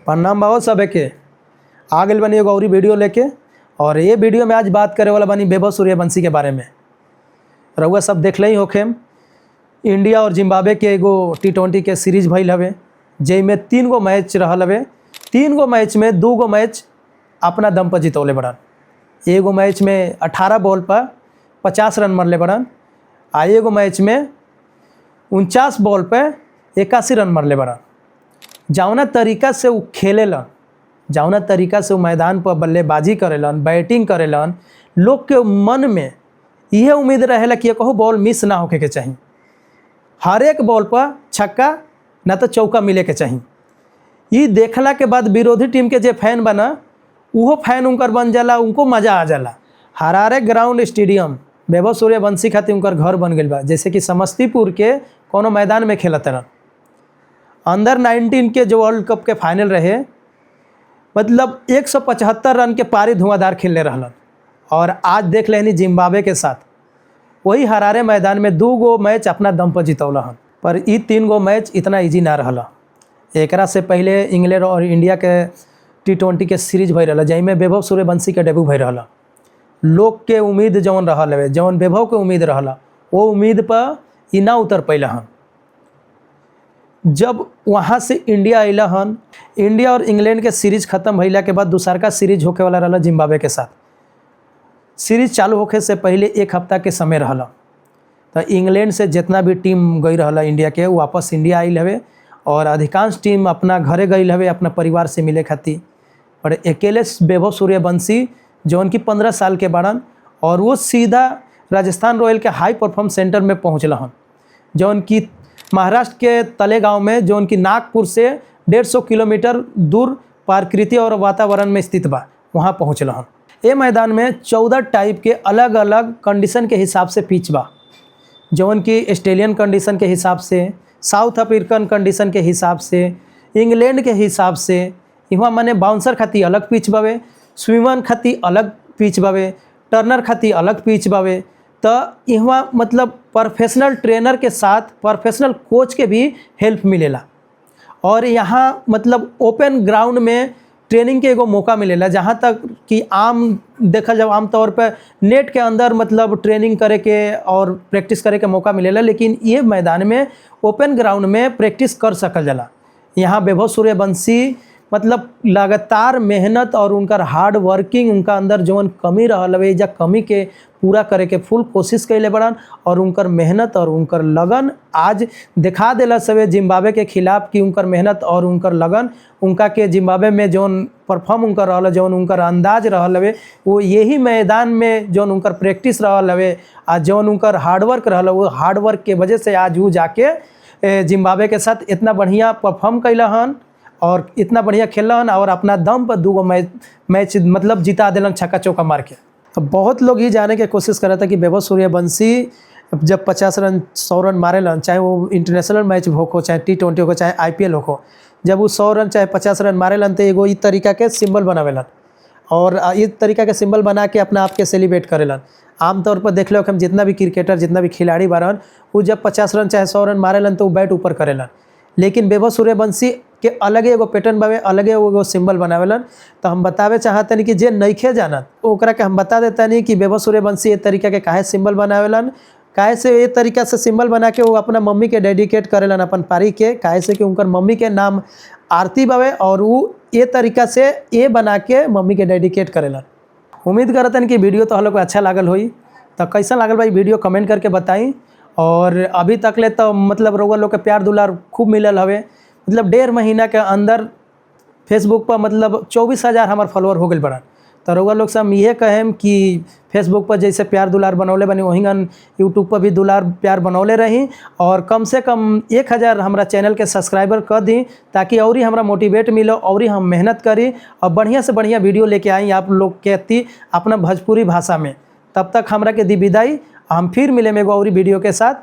प्रणाम बाबा सबे के आ गइल बानी एगो अउरी वीडियो लेके। और ये वीडियो में आज बात करे वाला बानी वैभव सूर्यवंशी के बारे में। रउआ सब देखले ही होखेम, इंडिया और जिम्बाब्वे के एगो टी20 के सीरीज भइल हवे, जइमे 3 गो मैच रहल हवे। 3 गो मैच में 2 गो मैच अपना दम पर जितौले बड़न। एगो मैच में 18 बॉल पर 50 रन मरले बड़न आ एगो मैच में 49 बॉल पे 81 रन मरले बड़न। जौना तरीका से उ खेलेलन, जौना तरीका से उ मैदान पर बल्लेबाजी करेलन, बैटिंग करेलन, लोग के मन में इहे उम्मीद रहेला कि एकहु बॉल मिस ना होखे के चाही, हर एक बॉल पर छक्का ना तो चौका मिले के चाही। ई देखला के बाद विरोधी टीम के जे फैन बना, उहो फैन उनकर बन जाला, उनको मजा आ जाला। Harare ground stadium Vaibhav Suryavanshi खातिर उनकर घर बन गइल बा, जैसे कि समस्तीपुर के कोनो मैदान में खेलत रहन। अंडर 19 के जो वर्ल्ड कप के फाइनल रहे, मतलब 175 रन के पारी धुआंधार खेलने रहलन। और आज देख लेनी जिम्बाब्वे के साथ वही हरारे मैदान में 2 गो मैच अपना दम पर जितौला हन। पर ई 3 गो मैच इतना इजी ना रहला। एकरा से पहले इंग्लैंड और इंडिया के टी20 के सीरीज भई रहला, जाहिमे वैभव सूर्यवंशी के डेब्यू भई रहला। लोग के उम्मीद जौन रहल हवे, जौन वैभव के उम्मीद रहला, वो उम्मीद पर ई ना उतर पैला हन। जब वहाँ से इंडिया अइला हन, इंडिया और इंग्लैंड के सीरीज खत्म भइला के बाद दूसरका सीरीज होखे वाला रहला जिम्बाब्वे के साथ। सीरीज चालू होखे से पहले एक हफ्ता के समय रहला, तो इंग्लैंड से जितना भी टीम गई रहला इंडिया के, वो वापस इंडिया आइल हवे और अधिकांश टीम अपना घरे गई हवे अपना परिवार से मिले खातिर। पर अकेले वैभव सूर्यवंशी, जौन कि 15 साल के बाड़न और वो सीधा राजस्थान रॉयल के हाई परफॉर्म सेंटर में पहुँचल हन, जौन कि महाराष्ट्र के तलेगांव में, जौन कि नागपुर से 150 किलोमीटर दूर प्रकृति और वातावरण में स्थित बा, वहाँ पहुँचल हन। ये मैदान में 14 टाइप के अलग अलग कंडीशन के हिसाब से पिच बा, जौन कि ऑस्ट्रेलियन कंडीशन के हिसाब से, साउथ अफ्रीकन कंडीशन के हिसाब से, इंग्लैंड के हिसाब से। इहाँ माने बाउंसर खातिर अलग पिच बावे, स्विमर खातिर अलग पिच बावे, टर्नर खातिर अलग पिच बावे। तो इहाँ मतलब प्रोफेशनल ट्रेनर के साथ प्रोफेशनल कोच के भी हेल्प मिलेला और यहाँ मतलब ओपन ग्राउंड में ट्रेनिंग के एगो मौका मिलेला, जहाँ तक कि आम देखल जाओ, आमतौर पर नेट के अंदर मतलब ट्रेनिंग करे के और प्रैक्टिस करे के मौका मिलेला, लेकिन ये मैदान में ओपन ग्राउंड में प्रैक्टिस कर सकल जाला। यहाँ वैभव सूर्यवंशी मतलब लगातार मेहनत और उनकर हार्ड वर्किंग, उनका अंदर जौन कमी रहल हवे, जा कमी के पूरा करे के फुल कोशिश कैले बड़न और उनकर मेहनत और उनकर लगन आज दिखा देला सवे जिम्बाब्वे के खिलाफ कि उनकर मेहनत और उनकर लगन उनका के जिम्बाब्वे में जौन परफॉर्म उनकर रहल, जौन उनकर अंदाज रहल हवे, वो यही मैदान में जौन उनकर प्रैक्टिस रहल हवे आ जौन उनकर हार्डवर्क रहल, वो हार्डवर्क के वजह से आज ऊ जाके जिम्बाब्वे के साथ इतना बढ़िया परफॉर्म कैला हन और इतना बढ़िया खेलन और अपना दम पर 2 गो मैच मैच मतलब जिता दिलन छक्का चौका मार के। तो बहुत लोग ये जाने के कोशिश कर रहा था कि वैभव सूर्यवंशी जब 50 रन, 100 रन मारेलन, चाहे वो इंटरनेशनल मैच होखो, चाहे टी20 होखो, चाहे आईपीएल होखो, जब वो 100 रन चाहे 50 रन मारेलन तो एगो ई तरीका के सिंबल बनावेलन और इस तरीका के सिंबल बना के अपना आप के सेलिब्रेट करेलन। आमतौर पर देख लो हम, जितना भी क्रिकेटर, जितना भी खिलाड़ी बारन, वो जब 50 रन चाहे 100 रन मारेलन तो वो बैट ऊपर करेलन, लेकिन वैभव सूर्यवंशी के अलगे एगो पैटर्न बावे, अलगे एगो सिंबल बनावेलन। तो हम बतावे चाहतनी कि जे नइखे जानत, ओकरा के हम बता देतानी कि वैभव सूर्यवंशी ये तरीका के काहे सिंबल बनावेलन, काहे से ये तरीका से सिंबल बना के वो अपना मम्मी के डेडिकेट करेलन अपन पारी के, काहे से कि उनकर मम्मी के नाम आरती बावे और वो ये तरीका से ये बना के मम्मी के डेडिकेट करेलन। उम्मीद करतन कि वीडियो तो हम लोग को अच्छा लागल होई। तो कैसा लागल भाई वीडियो, कमेंट करके बताई। और अभी तक ले तो मतलब रउआ लोग के प्यार दुलार खूब मिलल हवे। मतलब 1.5 महीना के अंदर फेसबुक पर मतलब 24,000 हमार फॉलोअर हो गए बड़न। तो रउआ लोग से हम इहे कहेम कि फेसबुक पर जैसे प्यार दुलार बनौले बनी, वहीं यूट्यूब पर भी दुलार प्यार बनौले रही और कम से कम 1000 हमरा चैनल के सब्सक्राइबर कर दी, ताकि और ही हमरा मोटिवेट मिलो और ही हम मेहनत करी और बढ़िया से बढ़िया वीडियो लेके आई आप लोग के अति अपना भोजपुरी भाषा में। तब तक हमरा के दी विदाई। हम फिर मिले एगो और वीडियो के साथ।